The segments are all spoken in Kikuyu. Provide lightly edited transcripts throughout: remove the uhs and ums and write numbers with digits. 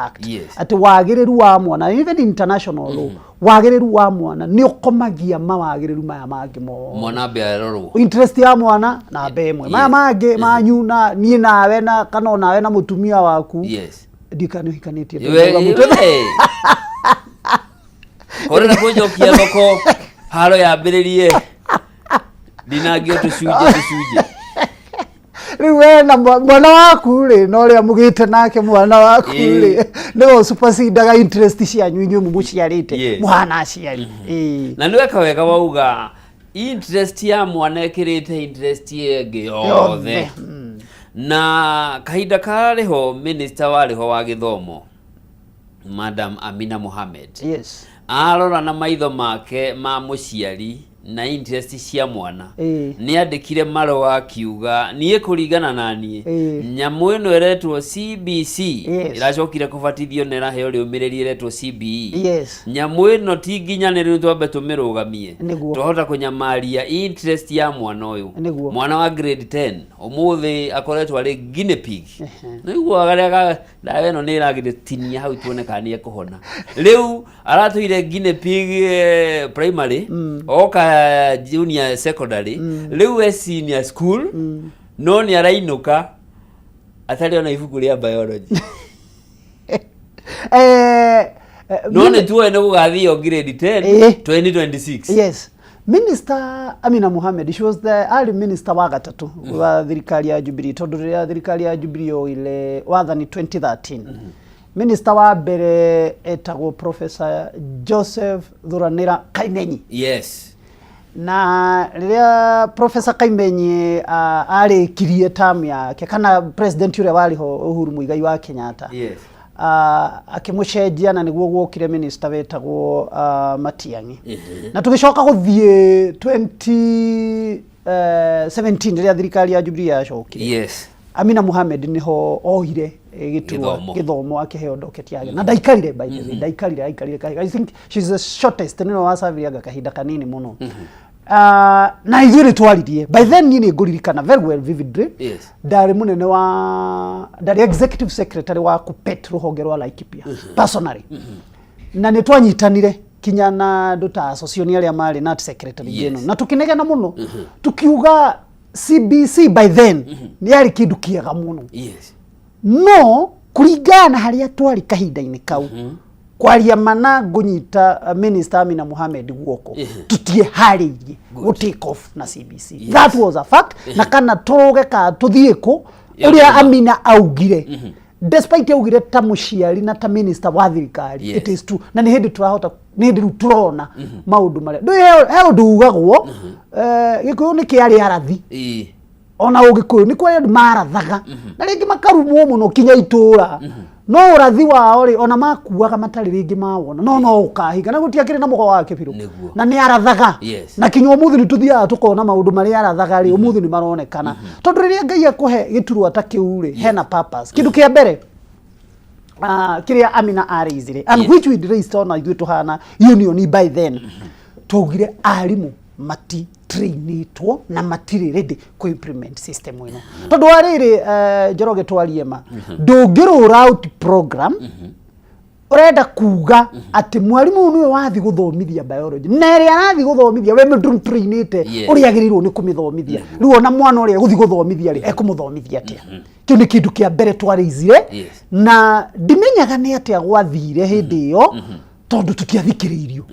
Act. Atĩ wagĩrĩru wa mwana, even international law, wagĩrĩru wa mwana nĩ ũkomagia mawagĩrĩru maya mangĩ mothe. Mwana ambe arorwo. Interest ya mwana namba ĩmwe, maya mangĩ manyu na niĩ nawe na kana onawe na mũtumia waku. Ndikana nĩ ũhikanĩtie? We. Korera kũnjokia thoko haro yambĩrĩrie ndinangio tũcunjĩ tũcunjĩ. Rĩu we na mwana waku rĩ, na ũrĩa mũgĩte nake mwana waku rĩ, nĩwe ũsupersedaga interest cianyu inyuĩ mũmũciarĩte. Mũhana aciari. Ĩĩ. Na nĩ weka wega wauga interest ya mwana ĩkĩrĩte interest ĩngĩ yothe. Yothe. Na kahinda kararĩ ho minister warĩ ho wa gĩthomo, Madam Amina Mohamed, arora na maitho make ma mũciari na interest cia mwana, nĩ andĩkire marũa akiuga, "Niĩ kũringana na niĩ, nyamũ ĩno ĩretwo CBC, ĩracokire kũbatithio na ĩraheo rĩũmĩrĩri ĩretwo CBE, nyamũ ĩno ti nginyanĩru, twambe tũmĩrũgamie." Twahota kũnyamaria interest ya mwana ũyũ. Mwana wa grade 10 ũmũthĩ akoretwo arĩ guinea pig. Nĩguo karĩa ndawa ĩno nĩ ĩragĩtinia hau tuone kana nĩ ekũhona. Rĩu aratũire guinea pig primary, oka junior secondary, rĩu e senior school, no nĩ arainũka atarĩ ona ibuku rĩa biology. No nĩ tuoe nĩ gũgathio grade 10 2026. Yes, Minister Amina Mohamed, she was the arĩ minister wa gatatũ wa thirikari ya Jubilee, tondũ rĩrĩa thirikari ya Jubilee yoire wathani 2013, minister wa mbere etagwo Professor Joseph Thuranira Kaimenyi. Na rĩrĩa Professor Kaimenyi arĩkirie term yake, kana president ũrĩa warĩ ho Uhuru Muigai wa Kenyatta, akĩmũcenjia na nĩguo guokire minister wetagwo Matiang'i. Na tũgĩcoka gũthiĩ 2017 rĩrĩa thirikari ya Jubilee yacokire, Amina Mohamed niho oire gĩturwa. Gĩthomo. Gĩthomo, akĩheo docket yake na ndaikarire, by the way, ndaikarire, aikarire kahinda, I think she's the shortest, nĩwe wacavirianga kahinda kanini mũno. Na ithuĩ nĩ twaririe by then, niĩ nĩ ngũririkana very well, vividly. Ndarĩ mũnene wa, ndarĩ executive secretary wa KUPPET rũhonge rwa Laikipia personally, na nĩ twanyitanire kinya na andũ ta association arĩa marĩ na secretary general, na tũkĩnegena mũno tukiuga CBC by then nĩ yarĩ kĩndũ kĩega mũno, no kũringana na harĩa twarĩ kahinda-inĩ kau, kwaria mana, ngũnyita Minister Amina Mohamed guoko, tũtieharĩirie gũ take off na CBC. That was a fact. Na kana tũrũge ka tũthiĩ kũ, ũrĩa Amina augire, despite augire ta mũciari na ta minister wa thirikari, it is true. Na nĩ hĩndĩ tũrahota, nĩ hĩndĩ rĩu tũrona maũndũ marĩa ndũĩ he ũndũ ugagwo, Gĩkũyũ nĩ kĩarĩ arathi. Ona Ũgĩkũyũ nĩ kũrĩ andũ marathaga na rĩngĩ makarumwo mũno kinya itũra, no ũrathi wao rĩ, ona makuaga matarĩ rĩngĩ mawona, no ũkahinga na gũtiakĩrĩ na mũgo wa kĩbirũ. Na nĩ arathaga. Na kinya ũmũthĩ nĩ tũthiaga tũkona maũndũ marĩa arathaga rĩ, ũmũthĩ nĩ maronekana, tondũ rĩrĩa Ngai akũhe gĩturwa ta kĩu rĩ, hena purpose. Kĩndũ kĩa mbere kĩrĩa Amina arĩizire and which we raised, ona ithuĩ tũhana union by then, twaugire arimũ mati trainĩtwo na matirĩ ready kũ implement system ĩno, tondũ wa rĩrĩ, Njoroge, twarie ma, ndũngĩ roll out program ũrenda kuga atĩ mwarimũ ũyũ nĩwe wathi gũthomithia biology, na ĩrĩa arathiĩ gũthomithia we ndũmtrainĩte ũrĩa agĩrĩirwo nĩ kũmĩthomithia. Rĩu ona mwana ũrĩa egũthiĩ gũthomithia rĩ, ekũmũthomithia atĩa? Kĩu nĩ kĩndũ kĩa mbere twarĩizire. Na ndimenyaga nĩ atĩa gwathire hĩndĩ ĩyo, tondũ tũtiathikĩrĩirio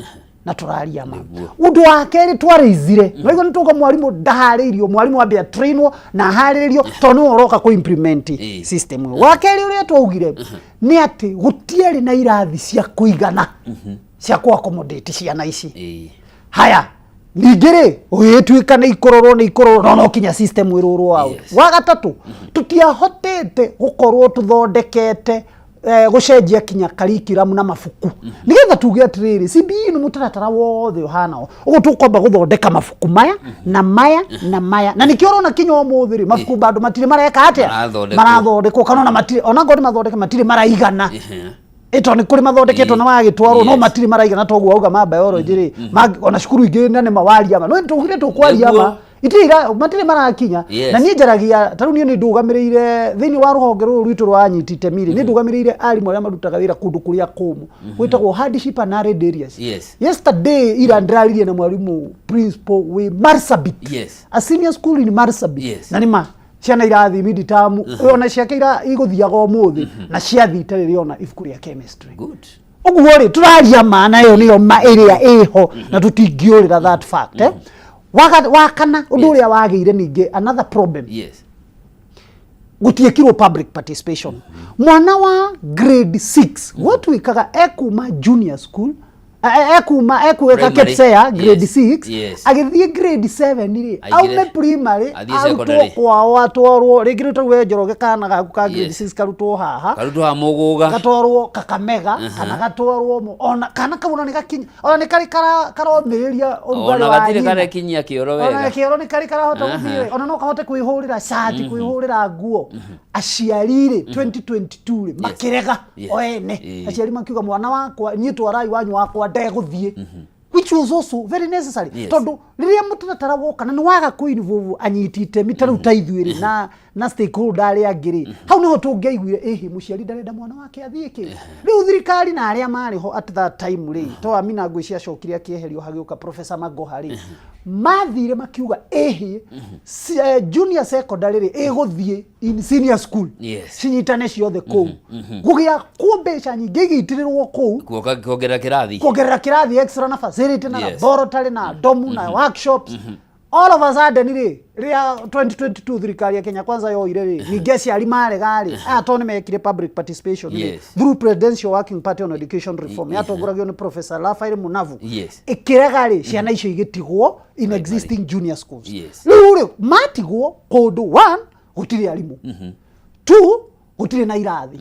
na tũraria ma. Ũndũ wa kerĩ twarĩizire, naigua nĩ tuga mwarimũ ndaharĩirio, mwarimũ ambe atrainwo na aharĩrĩrio, tondũ nĩwe ũroka kũ implement system ĩyo. Wa kerĩ ũrĩa twaugire nĩ atĩ gũtiarĩ na irathi cia kũigana cia kũ accommodate ciana ici. Haya, ningĩ rĩ, ũgĩtuĩka nĩ ikũrorwo, nĩ ikũrorwo, no kinya system ĩrũrwo out. Wa gatatũ, tũtiahotete gũkorwo tũthondekete gũcenjia kinya curriculum na mabuku, nĩgetha tuge atĩrĩrĩ, CBE nĩ mũtaratara wothe ũhana ũũ, ũguo tũkwamba gũthondeka mabuku maya na maya na maya, na nĩkĩo ũrona kinya ũmũthĩ rĩ, mabuku bado matirĩ mareka atĩa? Marathondekwo. Marathondekwo, kana ona matirĩ, ona ngorwo nĩ mathondeke, matirĩ maraigana. Ĩto nĩ kũrĩ mathondeketwo na magagĩtwarwo, no matirĩ maraigana. Toguo auga ma biology rĩ, ona cukuru ingĩ na nĩ mawaria ma, no tugire tũkwaria ma. Itirĩ matirĩ marakinya. Na niĩ njaragia ta rĩu niĩ nĩ ndũgamĩrĩire thĩinĩ wa rũhonge rũrũ rwitũ rwa anyiti itemi rĩ, nĩ ndũgamĩrĩire arimũ arĩa marutaga wĩra kũndũ kũrĩa kũmũ gwĩtagwo hardship and arid areas. Yesterday ira ndĩraririe na mwarimũ principal wĩ Marsabit, a senior school in Marsabit. Na nĩ ma ciana irathiĩ midterm, ona ciake igũthiaga ũmũthĩ na ciathiĩ itarĩ rĩona ibuku rĩa chemistry. Good. Ũguo rĩ, tũraria ma na ĩyo nĩyo ma ĩrĩa ĩho na tũtingĩũrĩra that fact, eh? Wakana ũndũ ũrĩa wagĩire ningĩ another problem, gũtiĩkirwo public participation. Mwana wa grade 6 gwatuĩkaga ekuma junior school, ekuma ekuĩka Primary. KPSEA grade 6, agĩthiĩ grade 7 rĩ, Aingĩre. aume primary, Athiĩ arutwo secondary. kwao, atwarwo rĩngĩ rĩu tarĩu we Njoroge, kana gaku ka grade 6 karutwo haha, Karutwo ha Mũgũga. Gatwarwo Kakamega kana gatwarwo ona kana kau ona nĩ gakinya, ona nĩ karĩ karomĩrĩria ũrugarĩ Ona wa gatirĩ nyina. karekinyia kĩoro Ona wega. kĩoro nĩ karĩ karahota gũthiĩ, ona no kahote kwĩhũrĩra cati, kwĩhũrĩra nguo. Aciari rĩ, 2022 rĩ, makĩrega o ene. Aciari makiuga, "Mwana wakwa niĩ twarai wanyu, wakwa ndegũthiĩ," which was also very necessary, tondũ rĩrĩa mũtaratara woka na nĩ waga kũ involve anyiti itemi ta rĩu ta ithuĩ rĩ na stakeholder arĩa angĩ rĩ, hau nĩho tũngĩaiguire ĩhĩ mũciari ndarenda mwana wake athiĩ kĩ. Rĩu thirikari na arĩa marĩ ho at that time rĩ, to Amina Ngũi ciacokire akĩeherio hagĩũka Professor Magoha rĩ, mathire makiuga ĩhĩ junior secondary rĩ ĩgũthiĩ in senior school, cinyitane ciothe kũu, gũgĩa kuo mbeca nyingĩ igĩitĩrĩrwo kũu. Kuoka kuongerera kĩrathi. Kuongerera kĩrathi extra na facility na laboratory na dorm na workshops. All of a sudden rĩ, rĩrĩa 2022 thirikari ya Kenya Kwanza yoire rĩ, ningĩ aciari marega rĩ, aya to nĩ mekire public participation rĩ, through Presidential Working Party on Education Reform yatongoragio nĩ Professor Raphael Munavu, ĩkĩrega rĩ, ciana icio igĩtigwo in existing junior schools. Rĩu rĩ, matigwo kũndũ, one, gũtirĩ arimũ, two, gũtirĩ na irathi,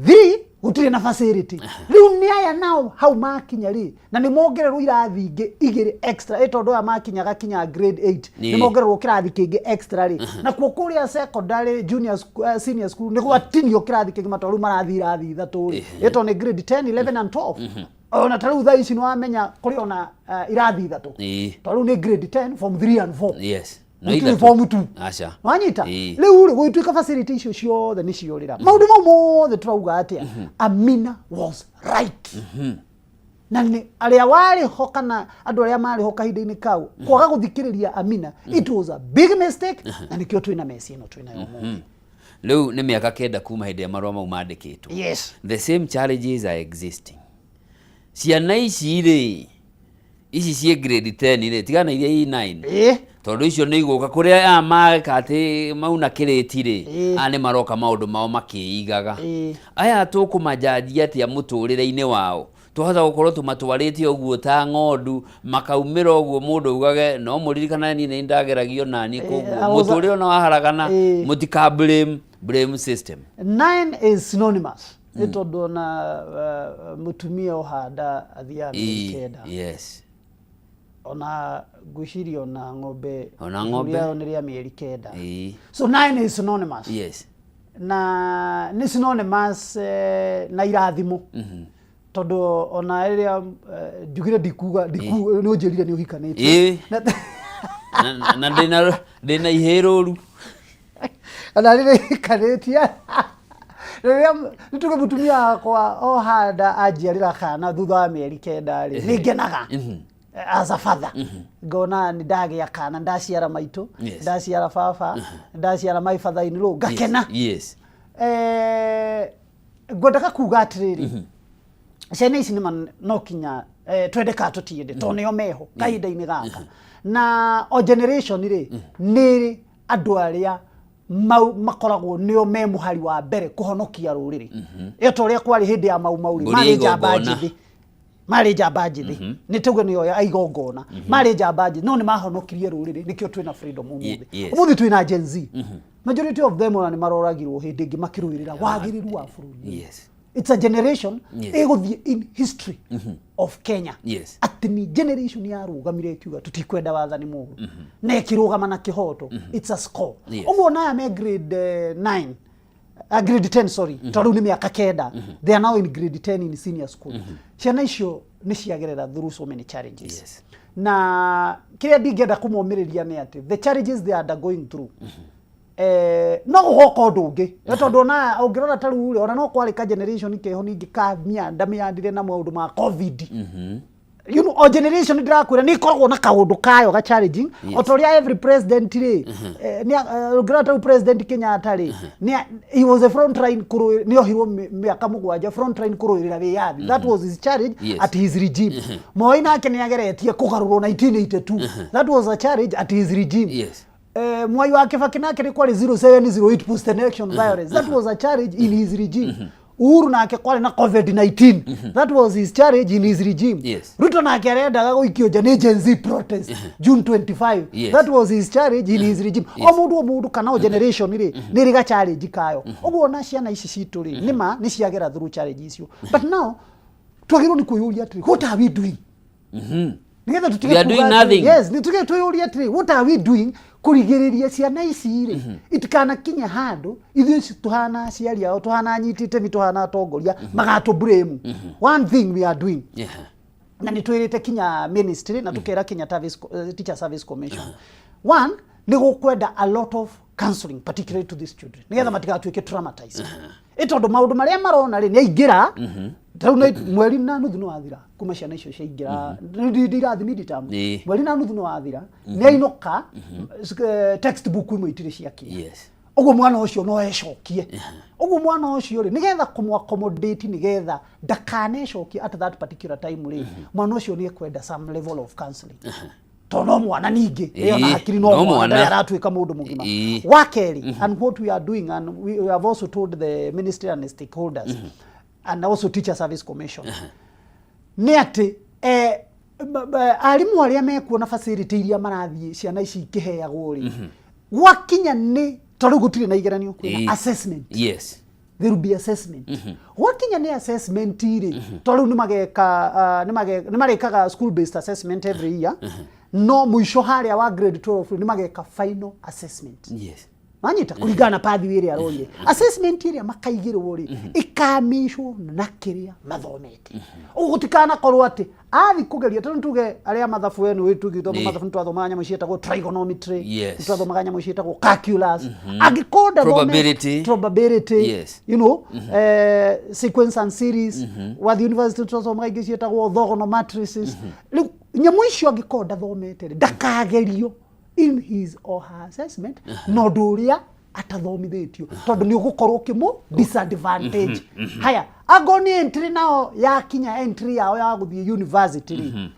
three, gũtirĩ na facility. Rĩu nĩ aya nao hau makinya rĩ, na nĩ mongererwo irathi ingĩ igĩrĩ extra ĩ, tondũ aya makinyaga kinya grade 8, nĩ mongererwo kĩrathi kĩngĩ extra rĩ, nakuo kũrĩa secondary junior school, senior school nĩ gwatinio kĩrathi kĩngĩ, matondũ rĩu marathiĩ irathi ithatũ rĩ, ĩ tondũ nĩ grade 10, 11 and 12. Ona ta rĩu thaa ici nĩ wamenya kũrĩ ona irathi ithatũ, tondũ rĩu nĩ grade 10, form 3 and 4. No Gũtirĩ ithatũ. form 2. Aca. Wanyita? Rĩu rĩ, gũgĩtuĩka facility icio ciothe nĩ ciorĩra. Maũndũ mau mothe tũrauga atĩa? Amina was right, na nĩ arĩa warĩ ho kana andũ arĩa marĩ ho kahinda-inĩ kau kwaga gũthikĩrĩria Amina, it was a big mistake, na nĩkĩo twĩna mess ĩno twĩnayo ũmũthĩ. Rĩu nĩ mĩaka 9 kuma hĩndĩ ĩrĩa marũa mau mandĩkĩtwo. The same challenges are existing. Ciana ici rĩ, ici ciĩ grade 10 rĩ, tigana iria i 9, tondũ icio nĩ igũka kũrĩa aya meka atĩ mauna kĩrĩti rĩ, aya nĩ maroka maũndũ mao makĩigaga. Aya tũkũmanjanjia atĩa mũtũrĩre-inĩ wao? Twahota gũkorwo tũmatwarĩte ũguo ta ng'ondu makaumĩra ũguo, mũndũ augage no mũririkane niĩ nĩ ndageragio nani koguo mũtũrĩre ona waharagana, mũtika blame system. Nine is synonymous, nĩ tondũ ona mũtumia ũhanda athiaga mĩeri 9. Ona ngwĩciria ona ng'ombe, Ona ihu ng'ombe. rĩayo nĩ rĩa mĩeri 9. So nine is synonymous, na nĩ synonymous na irathimo, tondũ ona rĩrĩa njugire ndikuga nĩ ũnjĩrire nĩ ũhikanĩtie. Na ndĩna ihĩ rũru. Ona rĩrĩa hikanĩtie, rĩrĩa nĩ tuge mũtumia wakwa ohanda anjiarĩra kana thutha wa mĩeri 9 rĩ, nĩ ngenaga as a father, ngona nĩ ndagĩa kana, ndaciara maitũ, ndaciara baba, ndaciara my father in law, ngakena. Ngwendaga kuga atĩrĩrĩ, ciana ici nĩma no kinya twende kana tũtiende, tondũ nĩo meho kahinda-inĩ gaka, na o generation rĩ nĩ ĩrĩ andũ arĩa makoragwo nĩo me mũhari wa mbere kũhonokia rũrĩrĩ. Ĩyo ta ũrĩa kwarĩ hĩndĩ ya Mau Mau rĩ, Mbũri marĩ njamba igongona. njĩthĩ, marĩ njamba njĩthĩ, nĩ tuge nĩo ya igongona, marĩ njamba njĩthĩ, no nĩ mahonokirie rũrĩrĩ, nĩkĩo twĩna freedom ũmũthĩ. Ũmũthĩ twĩna Gen Z, majority of them ona nĩ maroragirwo hĩndĩ ĩngĩ makĩrũĩrĩra wagĩrĩru wa bũrũri. It's a generation ĩgũthiĩ in history of Kenya atĩ nĩ generation yarũgamire ĩkiuga tũtikwenda wathani mũru, na ĩkĩrũgama na kĩhoto. It's a score. Ũguo naya me grade 9, grade 10, sorry, tondũ rĩu nĩ mĩaka 9, they are now in grade 10 in senior school. Ciana icio Nĩ ciagerera through so many challenges. Na kĩrĩa ndingĩenda kũmomĩrĩria nĩ atĩ the challenges they are undergoing through, no gũgoka ũndũ ũngĩ. Nĩ tondũ ona ũngĩrora ta rĩu rĩ, ona no kwarĩ ka generation keho ningĩ ka mĩanda mĩandire na maũndũ ma COVID. O generation, ndĩrakwĩra, nĩ ĩkoragwo na kaũndũ kayo ga challenging. O ta ũrĩa every president rĩ, ũngĩrora ta rĩu President Kenyatta rĩ, he was a front line kũrũĩ, nĩ ohirwo mĩaka 7, front line kũrũĩrĩra wĩyathi. That was his challenge at his regime. Moi nake nĩ ageretie kũgarũrwo 1982. That was a challenge at his regime. Mwai wa Kibaki nake nĩ kwarĩ 0708 post election violence. That was a challenge in his regime. Uhuru nake kwarĩ na COVID-19. That was his challenge in his regime. Ruto nake arendaga gũikio nja nĩ Gen Z protest June 25. That was his challenge in his regime. O mũndũ, o mũndũ kana o generation rĩ, nĩ ĩrĩ ga challenge kayo. Ũguo ona ciana ici citũ rĩ, nĩma nĩ ciagera through challenge icio, but now twagĩrĩirwo nĩ kwĩyũria atĩrĩ, what are we doing nĩgetha tũtige We are doing kuga atĩrĩ- nothing. Yes, nĩ tũtige twĩyũrie atĩrĩ, what are we doing kũrigĩrĩria ciana ici rĩ itikanakinye handũ ithuĩ tũhana aciari ao, tũhana anyiti itemi, tũhana atongoria magatũ blame? One thing we are doing, na nĩ twĩrĩte kinya ministry na tũkera kinya Teacher Service Commission, one, nĩ gũkwenda a lot of counseling, particularly to these children, nĩgetha matigatuĩke traumatized, ĩ tondũ maũndũ marĩa marona rĩ, nĩ aingĩra tarĩu mweri na nuthu nĩ wathira kuma ciana icio ciaingĩra ndirathi midterm. Mweri na nuthu nĩ wathira, nĩ ainũka, textbook imwe itirĩ ciakinya. Ũguo mwana ũcio no ecokie. Ũguo mwana ũcio rĩ, nĩgetha kũmũ accommodate, nĩgetha ndakanecokie at that particular time rĩ, mwana ũcio nĩ ekwenda some level of counseling, tondũ no mwana ningĩ ĩyo na hakiri no no mwana mwana. ndarĩ aratuĩka mũndũ mũgima. Wa kerĩ, and what we are doing, and we have also told the ministry and the stakeholders and also Teacher Service Commission, nĩ atĩ arimũ arĩa mekuona facility iria marathiĩ ciana ici ikĩheagwo rĩ, gwakinya nĩ tondũ rĩu gũtirĩ na igeranio, kwĩna assessment. There will be assessment. Gwakinya nĩ assessment rĩ, tondũ rĩu nĩ mageka nĩ marĩkaga school based assessment every year, no mũico harĩa wa grade 12 rĩ, nĩ mageka final assessment. Wanyita, kũringana na pathway ĩrĩa aroire, assessment ĩrĩa makaigĩrwo rĩ, ĩkamĩcwo na kĩrĩa mathomete. Ũguo gũtikanakorwo atĩ athi kũgeria, tondũ tuge arĩa mathabu enu tũgĩthoma mathabu nĩtwathomaga nyamũ ciĩtagwo trigonometry, nĩtwathomaga nyamũ ciĩtagwo calculus. Angĩkorwo ndathomete Probability. Probability, sequence and series, wathi university twathomaga ingĩ ciĩtagwo orthogonal matrices. Rĩu nyamũ icio angĩkorwo ndathomete rĩ, ndakagerio in his or her assessment na ũndũ ũrĩa atathomithĩtio, tondũ nĩ ũgũkorwo ũkĩmũ disadvantage. Haya, angorwo nĩ entry nao, yakinya entry yao ya gũthiĩ university rĩ,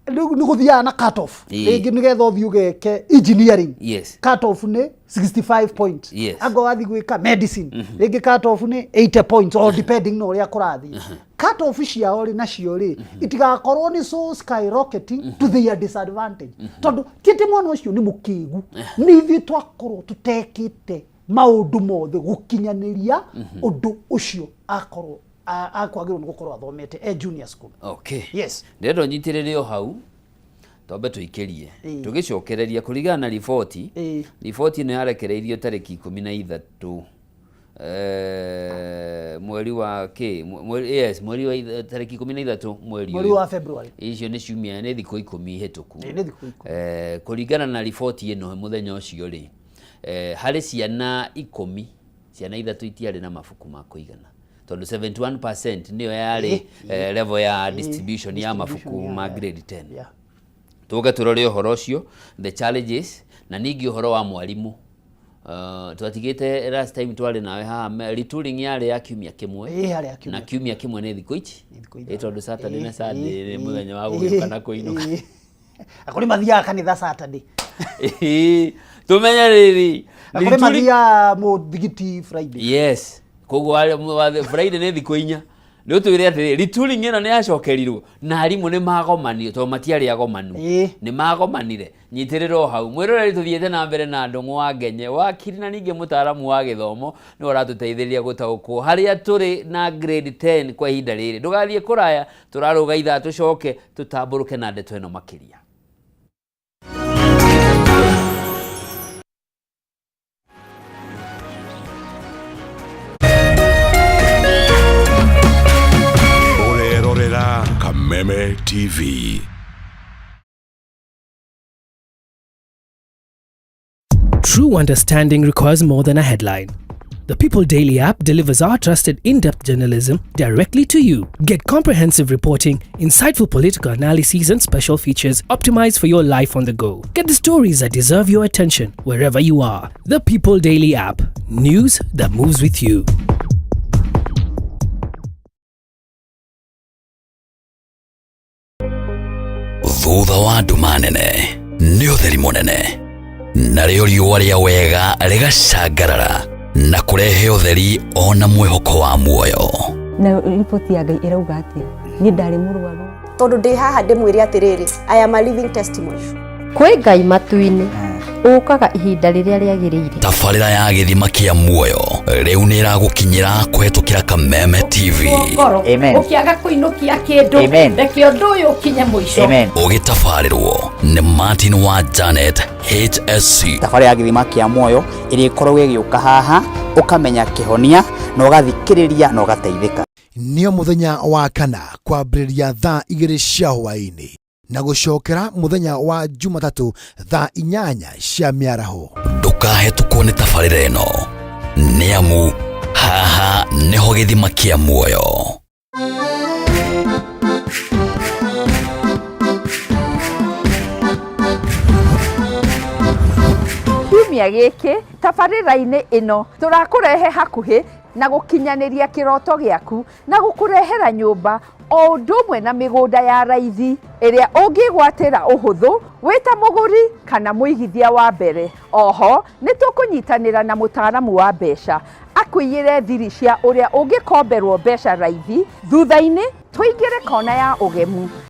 rĩu nĩ gũthiaga na cut off. Rĩngĩ nĩgetha ũthiĩ ũgeke engineering, cut off nĩ 65 points. Angorwo wathiĩ gwĩka medicine, rĩngĩ cut off nĩ 80 points, or depending na ũrĩa kũrathiĩ. Cut off ciao rĩ, nacio rĩ, itigakorwo nĩ so skyrocketing to their disadvantage, tondũ ti atĩ mwana ũcio nĩ mũkĩgu, nĩ ithuĩ twakorwo tũtekĩte maũndũ mothe gũkinyanĩria ũndũ ũcio akorwo akwagĩrĩirwo nĩ gũkorwo athomete e junior school. Yes. Ndĩrenda ũnyitĩrĩre o hau, twambe tũikĩrie tũgĩcokereria kũringana na riboti. Riboti ĩno yarekereirio tarĩki 13 mweri wa kĩ yes, mweri wa tarĩki 13 mweri mweri ũyũ. Wa February. Icio nĩ ciumia, nĩ thikũ 10 hĩtũku. Ĩĩ, nĩ thikũ 10. Kũringana na riboti ĩno mũthenya ũcio rĩ, harĩ ciana 10, ciana ithatũ itiarĩ na mabuku ma kũigana, tondũ 71% nĩyo yarĩ level ya distribution ya mabuku ma grade 10. Tuge tũrore ũhoro ũcio, the challenges, na ningĩ ũhoro wa mwarimũ. Twatigĩte last time twarĩ nawe haha, retooling yarĩ ya kiumia kĩmwe. Ĩĩ, harĩ ya kiumia. Na kiumia kĩmwe nĩ thikũ ici. Nĩ thikũ Ĩ 5. tondũ Saturday na Sunday nĩ mũthenya wa gũgĩũka na kũinũka. Na kũrĩ mathiaga kanitha Saturday. Ĩĩ, tũmenye rĩrĩ Na kũrĩ mathiaga mũthigiti Friday. Yes, koguo Friday nĩ thikũ 4. Nĩ ũtwĩre atĩrĩ, retooling ĩno nĩ yacokerirwo na arimũ nĩ magomanio, tondũ matiarĩ agomanu. Nĩ magomanire. Nyitĩrĩra o hau, mwĩroreri, tũthiĩte na mbere na Ndũng'ũ wa Ngenye, wakiri na ningĩ mũtaaramu wa gĩthomo, nĩwe ũratũteithĩrĩria gũtaũkwo harĩa tũrĩ na grade 10 kwa ihinda rĩrĩ. Ndũgathiĩ kũraya, tũrarũga ithaa tũcoke tũtambũrũke na ndeto ĩno makĩria. Ũrerorera Kameme TV. True understanding requires more than a headline. The People Daily app delivers our trusted in depth journalism directly to you. Get comprehensive reporting, insightful political analyses, and special features optimized for your life on the go. Get the stories that deserve your attention wherever you are. The People Daily app. News that moves with you. Thutha wa nduma nene nĩ ũtheri mũnene, narĩo riũa rĩa wega rĩgacangarara na kũrehe ũtheri ona mwĩhoko wa muoyo. Na riboti ya Ngai ĩrauga atĩa? Niĩ ndarĩ mũrwaru. Tondũ ndĩ haha ndĩmwĩre atĩrĩrĩ, I am a living testimony. Kwĩ Ngai matu-inĩ ũkaga ihinda rĩrĩa rĩagĩrĩire. Tabarĩra ya gĩthima kĩa muoyo rĩu nĩ ĩragũkinyĩra kũhetũkĩra Kameme TV. Ngoro ũkĩaga kũinũkia kĩndũ, reke ũndũ ũyũ ũkinye mũico. Ũgĩtabarĩrwo nĩ Martin wa Janet HSC. Thabarĩ ya gĩthima kĩa muoyo ĩrĩa ĩkoragwo ĩgĩũka haha, ũkamenya kĩhonia na ũgathikĩrĩria na ũgateithĩka. Nĩo mũthenya wa kana kwambĩrĩria thaa 2 cia hwaĩ-inĩ na gũcokera mũthenya wa Jumatatũ thaa 8 cia mĩaraho. Ndũkahetũkwo nĩ tabarĩra ĩno, nĩ amu haha nĩho gĩthima kĩa muoyo. Kiumia gĩkĩ tabarĩra-inĩ ĩno tũrakũrehe hakuhĩ na gũkinyanĩria kĩroto gĩaku na gũkũrehera nyũmba o ũndũ ũmwe na mĩgũnda ya raithi ĩrĩa ũngĩgwatĩra ũhũthũ wĩ ta mũgũri kana mũigithia wa mbere. Oho nĩ tũkũnyitanĩra na mũtaaramu wa mbeca akũiyĩre thiri cia ũrĩa ũngĩkomberwo mbeca raithi, thutha-inĩ tũingĩre kona ya ũgemu.